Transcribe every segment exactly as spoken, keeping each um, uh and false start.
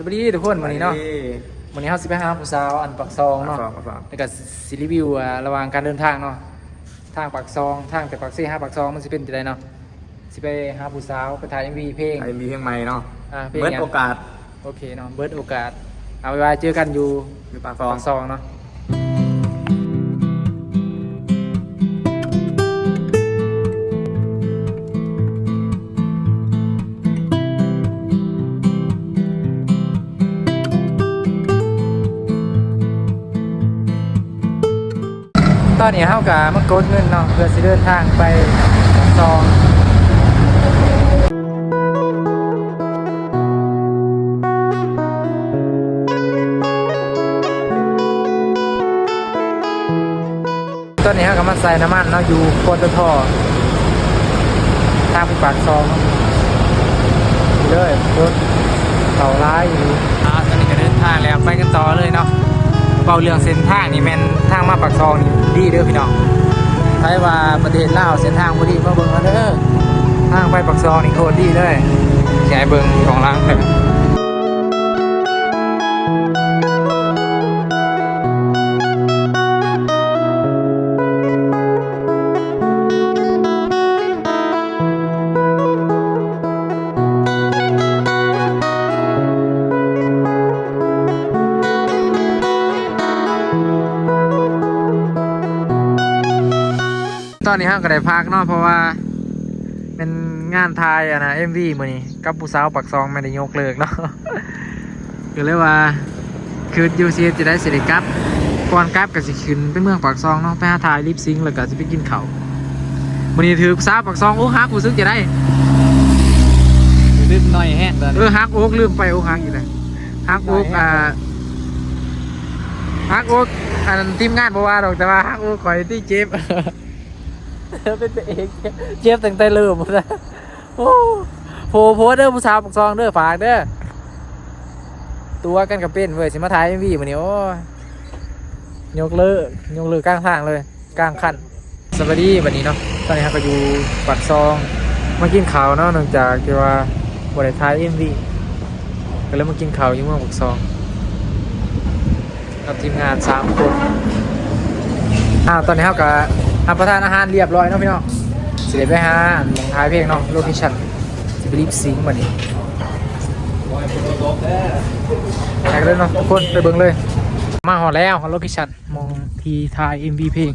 สวัสดีทุกคน มื้อนี้เนาะ มื้อนี้เฮาสิไปหาผู้สาวอันปากซองเนาะ ปากซอง ปากซอง แล้วก็สิรีวิว อ่า ระหว่างการเดินทางเนาะ ทางปากซอง ทางแต่ปากเซหาปากซองมันสิเป็นจั่งใดเนาะ สิไปหาผู้สาว ไปถ่ายเอ็มวีเพลง ถ่ายเอ็มวีเพลงใหม่เนาะ อ่า เพลงหยัง เบิดโอกาส โอเคเนาะ เบิดโอกาส เอาไว้ว่าเจอกันอยู่ อยู่ปากซอง ปากซองเนาะ ตอนนี้เฮากะมากดเงินเนาะ เพื่อสิเดินทางไปปากซอง ตอนนี้เฮากะมาใส่น้ำมันเนาะ อยู่ ปตท ทางไปปากซองเนาะ เลย รถเขาหลายอยู่ อ่า ตอนนี้ก็เดินทางแล้ว ไปกันต่อเลยเนาะ เว้าเรื่องเส้นทางนี่แม่นทางมาปากซองนี่ดีเด้อพี่น้อง ไผว่าประเทศลาวเส้นทางบ่ดีมาเบิ่งเอาเด้อ ทางไปปากซองนี่โคตรดีเลย สิให้เบิ่งของหลังเด้อ ตอนนี้เฮาก็ได้พักเนาะ เพราะว่าเป็นงานถ่ายอะนะ เอ็มวี มื้อนี้กับผู้สาวปากซองแม่นได้ยกเลิกเนาะ ก็เลยว่า คิดอยู่สิเฮ็ดจั่งใดสิได้กลับ ก่อนกลับก็สิขึ้นไปเมืองปากซองเนาะ ไปหาถ่ายลิปซิงค์ แล้วก็สิไปกินข้าว มื้อนี้ถือสาวปากซองอกหัก รู้สึกจั่งใด รู้สึกน้อยแฮงตอนนี้ เออ หักอก ลืมไป อกหักอีกแล้ว หักอก น้อยแฮง อ่า หักอก อันนั้นทีมงานบ่ว่าดอก แต่ว่าหักอกข้อยติเจ็บ เป็นพระเอก เจ็บตั้งแต่เริ่มพุ้นนะ โอ้ โพ โพสต์เด้อ ผู้สาวปากซองเด้อ ฝากเด้อ ตั๋วกันก็เป็นเว้ย สิมาถ่ายเอ็มวีมื้อนี้ โอ้ย ยกเลิก ยกเลิกกลางทางเลย กลางคัน สวัสดี บัดนี้เนาะ ตอนนี้เฮาก็อยู่ปากซอง มากินข้าวเนาะ เนื่องจากที่ว่าบ่ได้ถ่ายเอ็มวี ก็เลยมากินข้าวอยู่เมืองปากซอง กับทีมงานสามคน อ่า ตอนนี้เฮาก็รับประทานอาหารเรียบร้อยเนาะพี่น้อง สิได้ไปหาหม่องถ่ายเพลงเนาะ โลเคชั่น สิไปลิปซิงค์บัดนี้ ไปกันเลยเนาะทุกคน ไปเบิ่งเลย มาฮอดแล้ว ฮอดโลเคชั่น หม่องที่ถ่ายเอ็มวีเพลง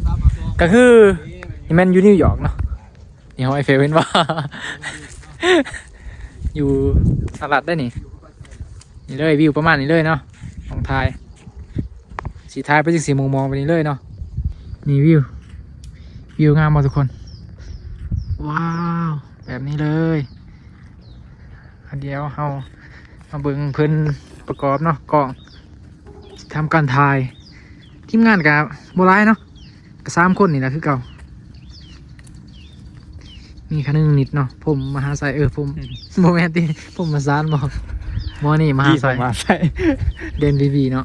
ก็คือ นี่แม่นอยู่นิวยอร์กเนาะ นี่เฮาไอเฟลเห็นว่า อยู่สหรัฐได้นี่ นี่เลย วิวประมาณนี้เลยเนาะ หม่องถ่าย สิถ่ายไปจั่งซี่ มองๆไปนี่เลยเนาะ นี่วิว วิวงามบ่ทุกคน ว้าว แบบนี้เลย เดี๋ยวเฮามาเบิ่งเพิ่นประกอบเนาะ กล้อง ทำการถ่าย ทีมงานก็บ่หลายเนาะ ก็สามคนนี่แหละคือเก่า มีคนึงนิดเนาะ ผมมหาไซ เออ ผม อืม บ่แม่นติ ผมมาสานบ่ บ่นี่มหาไซ ผมมหาไซ เด่นบีบีเนาะ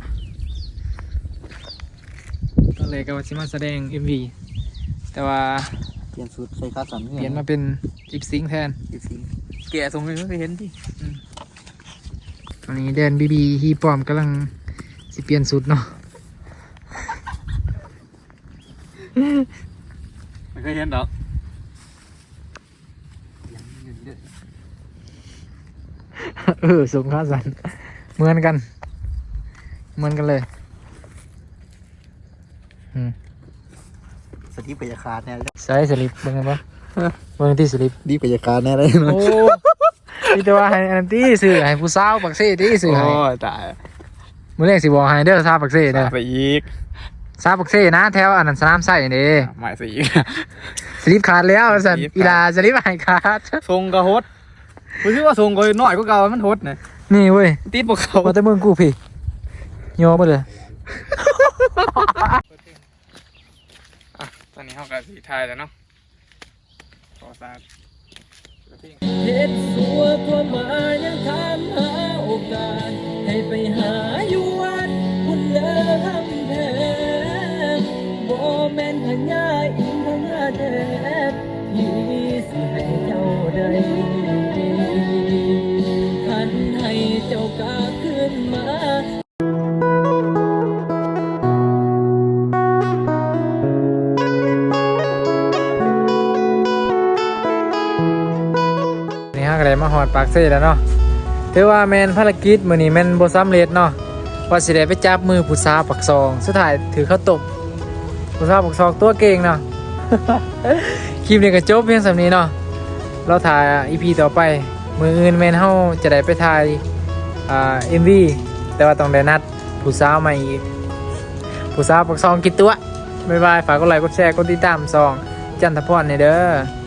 ตอนแรกก็ว่าสิมาแสดงเอ็มวี แต่ว่า เปลี่ยนชุดใส่ขาสั้น เปลี่ยนมาเป็นลิปซิงค์แทน ลิปซิงค์ แกะส่งให้เพิ่นเห็นติ อืม ตอนนี้แดนบีบีฮีปอมกำลังสิเปลี่ยนชุดเนาะ ไม่เคยเห็นดอก เออ ส่งขาสั้น เหมือนกัน เหมือนกันเลย อืม สลิปก็จะขาดแน่เลย ใส่สลิปเบิ่งบ่ เบิ่งที่สลิป ดีก็จะขาดแน่เลยเนาะ โอ้ มีแต่ว่าให้อันนั้นติ ซื้อให้ผู้สาวปากเซติ ซื้อให้ โอ้ย ตาย มื้อแรกสิบอกให้เด้อ สาวปากเซเด้อ ไปอีก สาวปากเซนะ แถวอันนั้นสนามไซเด้ ไม่สิอีก สลิปขาดแล้วว่าซั่น สลิปขาด อีหล่า สลิปให้ขาด ส่งก็หด กูคิดว่าส่งก็น้อยกว่าเก่า มันหดนะ นี่เว้ย ติดบ่เข้า มาแต่เมืองกูพี่ โยมาเลย อ่ะ ตอนนี้เฮาก็สิถ่ายแล้วเนาะ ขอสาด เฮ็ดสัวความหมายยังถามหาโอกาส ให้ไปหาอยู่วัดพุ้นเด้อคำแพง บ่แม่นพญาอินทราแดด ที่สิให้เจ้าได้ คันให้เจ้ากลับคืน ก็ได้มาฮอดปากเซแล้วเนาะ ถือว่าแม่นภารกิจมื้อนี้แม่นบ่สำเร็จเนาะ ว่าสิได้ไปจับมือผู้สาวปากซอง สุดท้ายถือเขาตบ ผู้สาวปากซองตัวเก่งเนาะ คลิปนี้ก็จบเพียงส่ำนี้เนาะ รอถ่ายอีพีต่อไป มื้ออื่นแม่นเฮาจะได้ไปถ่าย อ่า เอ็มวี แต่ว่าต้องได้นัดผู้สาวใหม่อีก ผู้สาวปากซองกี่ตัว บ๊ายบาย ฝากกดไลค์ กดแชร์ กดติดตามช่องจันทพรเนี่ยเด้อ